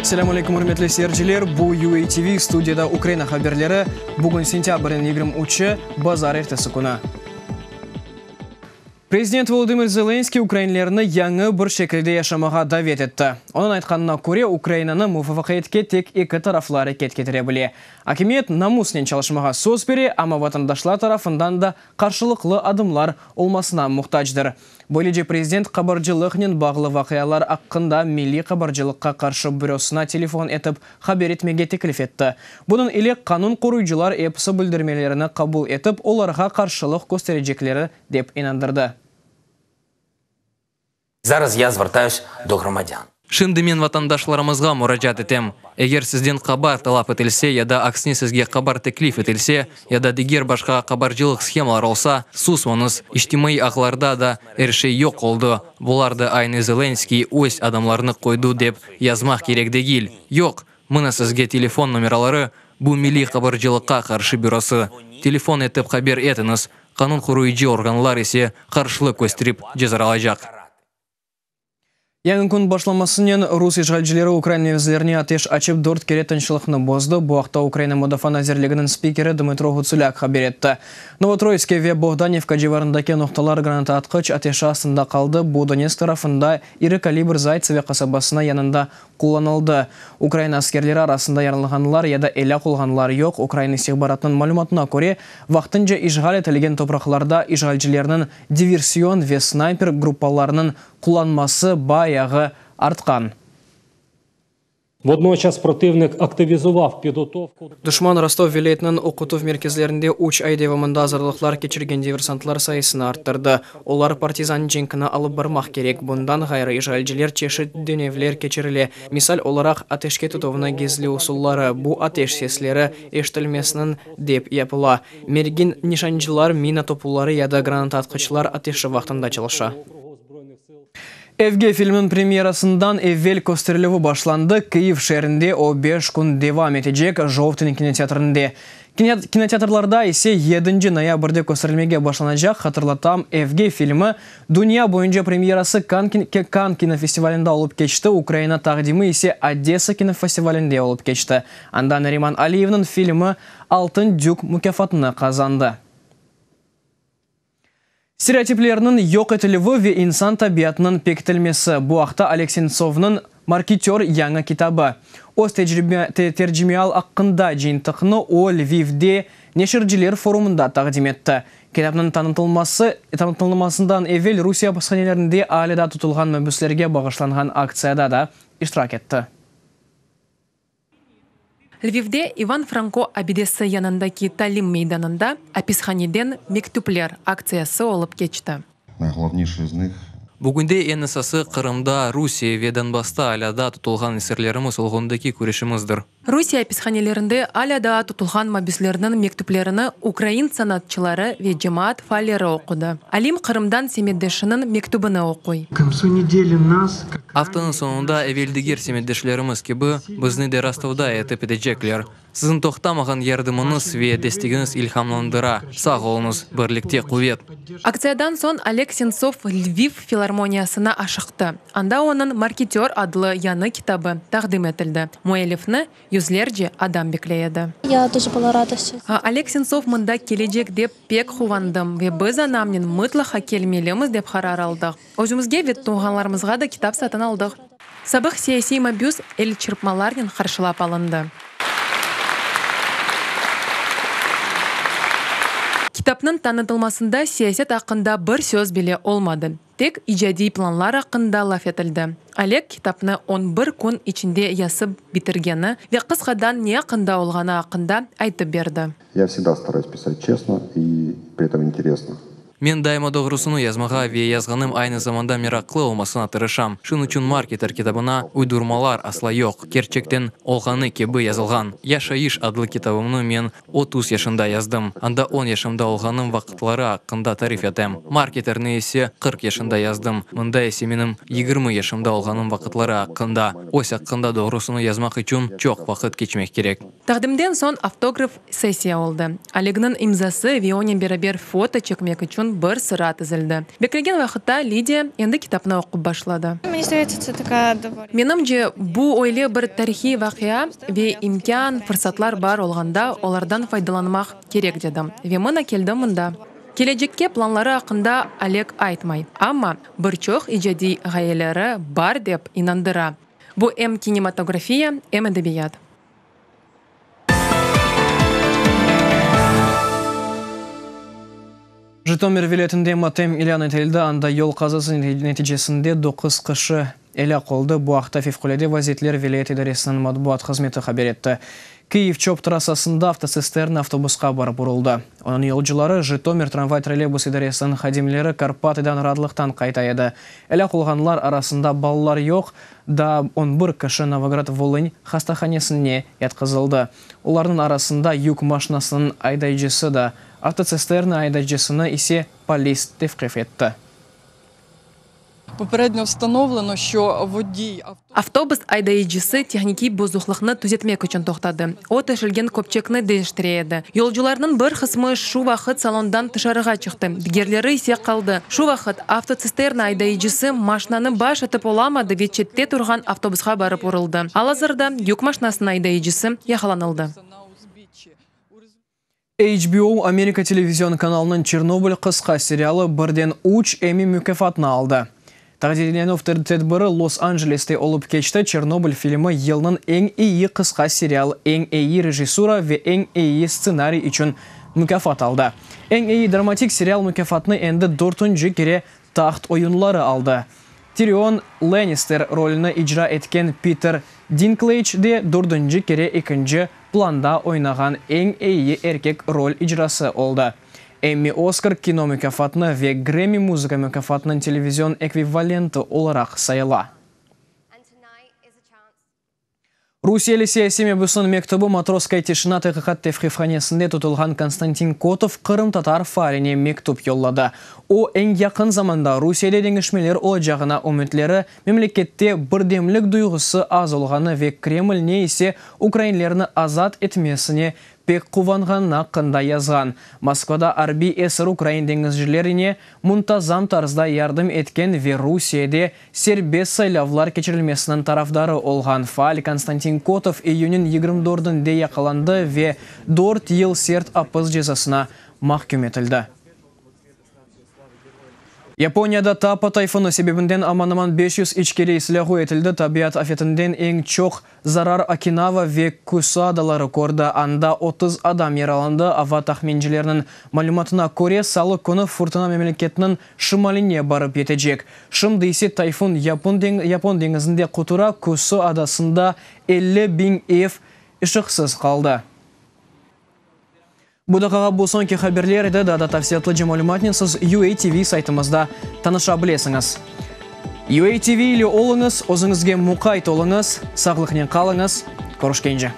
Selâm aleyküm, ürmetli seyirciler! Bu UATV, studiyada Ukraina haberleri. Bugün sentâbrniñ 23-i, bazar ertesi künü. Prezident Volodımır Zelenskıy ukrainlerni yañı bir şekilde yaşamağa davet etti. Onıñ aytqanına köre, Ukrainanı muvafaqiyetke tek eki taraflı areket ketire bile. Akimiyet namusnen çalışmağa söz bere, amma vatandaşlar tarafından da qarşılıqlı adımlar olmasına muhtacdır. Böylece prezident qabarcılıqnen bağlı vaqialar aqqında Milliy qabarcılıqqa qarşı bürosına telefon etip haber etmege teklif etti. Bunıñ ile qanun qoruyıcılar episi bildirmelerini qabul etip, olarğa qarşılıq kösterecekleri, dep inandırdı. Zaraz ya zvertayus do gromadyan. Şimdi men vatandaşlarımızğa muracaat etem. Eger sizden qabar talap etilse ya da aksine sizge qabar teklif etilse, ya da diger başqa qabarcılıq shemalar olsa, susmañız, içtimaiy ağlarda da er şey yoq oldı, bular da aynı Zelenskiy öz adamlarını qoydı dep yazmaq kerek degil. Yoq, mına sizge telefon nomeraları, bu Milliy qabarcılıqqa qarşı bürosı. Telefon etip haber etiñiz, Qanun qoruyıcı organlar ise qarşılıq kösterip cezaralacaq. Yañı kün başlamasınen rus işğalcileri ukrain mevzilerine ateş açıp dört kere tınçlıqnı bozdı. Bu aqta Ukraina Mudafaa nazirliginiñ spikeri Dmıtro Ğutsulâk haber etti. Novotroitske ve Boğdanivka civarındaki noqtalar granataatqıç ateşi astında qaldı, bu Donetsk tarafında iri kalibr Zaytseve qasabasına yanında qullanıldı. Ukraina askerleri arasında yaralağanlar ya da elâk olğanlar yoq. Ukraina istihbaratınıñ malümatına köre, vaqtınca işğal etilgen topraqlarda işğalcilerniñ diversion ve snayper gruppalarınıñ qullanması bayağı artqan. Vodnoças protivnik aktivizuvav pidğotovku. Duşman Rostov vilâyetiniñ oqutuv merkezlerinde üç ay devamında azırlıqlar keçirgen diversantlar sayısını arttırdı. Olar partizan cenkini alıp barmaq kerek. Bundan ğayrı, işğalciler çeşit denevler keçirile, misal olaraq, ateşke tutuvnı gizli usulları, bu ateş sesleri eşitilmesiniñ dep yapıla. Mergin nişancılar mina topuları ya da granataatqıçlar ateşi vaqtında çalışa. Evge filminiñ premyerasından evel kösterilüvi başlandı, Kyiv şeerinde o beş kün devam etecek, Jovten kinoteatrinde. Kinoteatrlarda ise yedinci noyabrde kösterilmege başlanacaq. Hatırlatam, Evge filmi dünya boyunca premyerası Kann kinofestivalinde olıp keçti, Ukraina taqdimi ise Odessa kinofestivalinde olıp keçti. Anda Nariman Aliyevniñ filmi Altın dük mukâfatını qazandı. Stereotiplerniñ yoq etilüvi ve insan tabiatınıñ pekitilmesi, bu aqta Oleg Sentsovnıñ Marketör yañı kitabı. Öz tercimeial aqqında cıyıntıqnı o, Lvivde neşirciler forumında taqdim etti. Kitapnıñ tanıtılması tanıtılmasından evel Rusiye apishanelerinde alâ daa tutulğan mabüslerge bağışlanğan aktsiyada da iştirak etti. Lvivde İvan Franko abidesi yanındaki talim meydanında Apishaneden mektüpler aktsiyası olıp keçti. Nayğolovnişiy iz nıh. Bugünde eñ esası, Qırımda, Rusiye ve Donbassta alâ daa tutulğan esirlerimiz oğrundaki küreşimizdir. Rusiye apishanelerinde alâ daa tutulğan mabüslerniñ mektüplerini ukrain sanatçıları ve cemaat faalleri oqudı. Alim Qırımdan semetdeşiniñ mektübini oquy. Aftanıñ soñunda evel diger semetdeşlerimiz kibi, bizni de Rostovda etip etecekler. Siziñ toqtamağan yardımıñız ve destegiñiz ilhamlandıra. Sağ oluñız! Birlikte quvet! Aktsiyadan soñ Oleg Sentsov Lviv filarmoniyasına aşıqtı. Anda onıñ Marketör adlı yañı kitabı taqdim etildi. Müellifni yüzlerce adam bekley edi. Oleg Sentsov mında kelecek dep pek quvandım ve biz anamnen mıtlaqa kelmelimiz dep qarar aldıq. Özümizge ve tuvğanlarımızğa da kitap satın aldıq. Sabıq siyasiy mabüs elçırpmalarnen qarşılap alındı. Kitapnıñ tanıtılmasında siyaset aqqında bir söz bile olmadı. Tek icadiy planlar aqqında laf etildi. Oleg kitapnı on bir kün içinde yazıp bitirgeni ve qısqadan ne aqqında olğanı aqqında aytıp berdi. Ya vsegda starayus pisat çestno i pri etom interesno. Men daima doğrusını yazmağa ve yazğanım aynı zamanda meraqlı olmasına tırışam. Şunıñ içün Marketer kitabına uydurmalar asla yoq, kerçekten olğanı kibi yazılğan. Yaşayış adlı kitabımnı men 30 yaşında yazdım. Anda on yaşımda olğanım vaqıtları aqqında tarif etem. Marketerni ise 40 yaşında yazdım. Mında ise menim 20 yaşımda olğanım vaqıtları aqqında. Öz aqqında doğrusını yazmaq içün çoq vaqıt keçmek kerek. Taqdimden soñ avtograf sessiya oldı. Olegniñ imzası ve onen beraber foto çekmek içün. içün bir sıra tizildi. Beklegen vaqıtta Lidiya endi kitapnı oqup başladı. Menimce, bu öyle bir tarihiy vaqia ve imkân, fırsatlar bar olğanda olardan faydalanmaq kerek dedim. Ve mına keldim mında. Kelecekke planları aqqında Oleg aytmay, amma bir çoq icadiy ğayeleri bar dep inandıra. Bu em kinematografiya, em edebiyat. Jıtomir vilâyetinde matem ilân etildi, anda yol qazası neticesinde doquz kişi elâk oldı. Bu aqta Fevqulâde vaziyetler vilâyet idaresiniñ matbuat hızmeti haber etti. Kyiv-Çop trassasında avtotsisterna avtobusqa barıp uruldı. Onıñ yolcuları Jıtomir tramvay-trolleybus idaresiniñ hadimleri Karpatıdan Radlıqtan qayta edi. Elâk olğanlar arasında balalar yoq, Daa on bir kişi Novograd-Volıñ hastahanesine yatqızıldı. Olarnıñ arasında yük maşinasınıñ aydayıcısı da, avtotsisterna aydayıcısını ise polis tevqif etti. Avtobus aydayıcısı tehnikiy bozuqlıqnı tüzetmek içün toqtadı. O, töşelgen köpçekni deñiştire edi. Yolcularnıñ bir qısmı şu vaqıt salondan tışarığa çıqtı, digerleri ise qaldı. Şu vaqıt avtotsisterna aydayıcısı maşnanı baş etip olamadı ve çette turğan avtobusqa barıp uruldı. Al-azırda yük maşnasınıñ aydayıcısı yaqalanıldı. HBO Amerika televizion kanalınıñ Çernobıl qısqa serialı birden üç Emmy mukâfatını aldı. Taqdirlenüv tedbiri Los-Anceleste olıp keçti, Çernobıl filmi yılnıñ eñ eyi qısqa serial, eñ eyi rejissura ve eñ eyi stsenariy içün mukâfat aldı. Eñ eyi dramatik serial mukâfatını endi dörtünci kere Taht oyunları aldı. Tirion Lennister rolüni icra etken Piter Dinkleyc de dördünci kere ekinci planda oynağan eñ eyi erkek rol icrası oldı. Emmy Oskar kino mukâfatını ve Grammy muzıka mukâfatınıñ televizion ekvivalenti olaraq sayıla. Rusiyeli siyasiy mebusnıñ mektübi Matrosskaya tişina taqiqat tevqifhanesinde tutulğan Konstantin Kotov qırımtatar faaline mektüp yolladı. O, eñ yaqın zamanda Rusiyede deñişmeler olacağına ümütleri, memlekette birdemlik duyğusı az olğanı ve Kreml ne ise ukrainlerni azat etmesine pek quvanğanı aqqında yazğan. Moskvada arbiy esir ukrain deñizcilerine muntazam tarzda yardım etken ve Rusiyede serbest saylavlar keçirilmesiniñ tarafdarı olğan faal Konstantin Kotov iyünniñ 24-nde yaqalandı ve dört yıl sert apis cezasına mahküm etildi. Yaponiyada Tapa tayfunı sebebinden aman-aman 500 iç reys lâğu etildi. Tabiat afetinden eñ çoq zarar Okinava ve Küsü adaları kördi, anda 30 adam yaralandı. Ava tahmincileriniñ malümatına köre, salı künü furtuna memleketniñ şimaline barıp yetecek. Şimdi ise tayfun Yapon deñizinde qutura, Küsü adasında 50 biñ ev ışıqsız qaldı. Bu daqqağa bu soñki haberler edi. Daa da tafsilâtlıca malümatnen siz UATV saytımızda tanışa bilesiñiz. UATV ile oluñız, özüñizge muqayt oluñız, sağlıqnen qalıñız. Körüşkence.